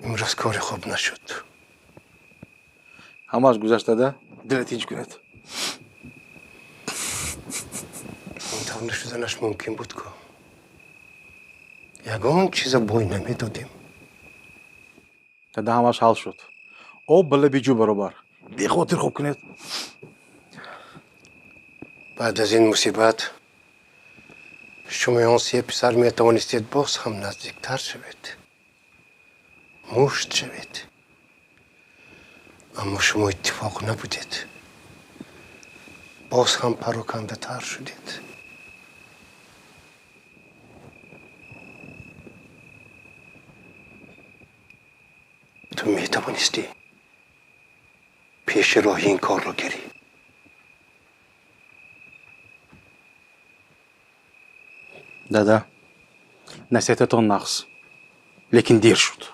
Имрӯз кори хуб нашуд. Ҳамааш гузаштада, дила тинч кунед. Ин тавр нашуданаш мумкин буд ку. Ягон чиза бой намедодем. Дада, ҳамааш ҳал шуд. Об ба лаби ҷӯ баробар. Бехотир хуб кунед. Баъд аз ин мусибат шумоён се писар метавонистед боз ҳам наздиктар шавед, мушт шавед, аммо шумо иттифоқ набудед, боз ҳам парокандатар шудед. Ту метавонистӣ пеши роҳи ин корро гирӣ. Дада, насиҳататон нағз, лекин дер шуд.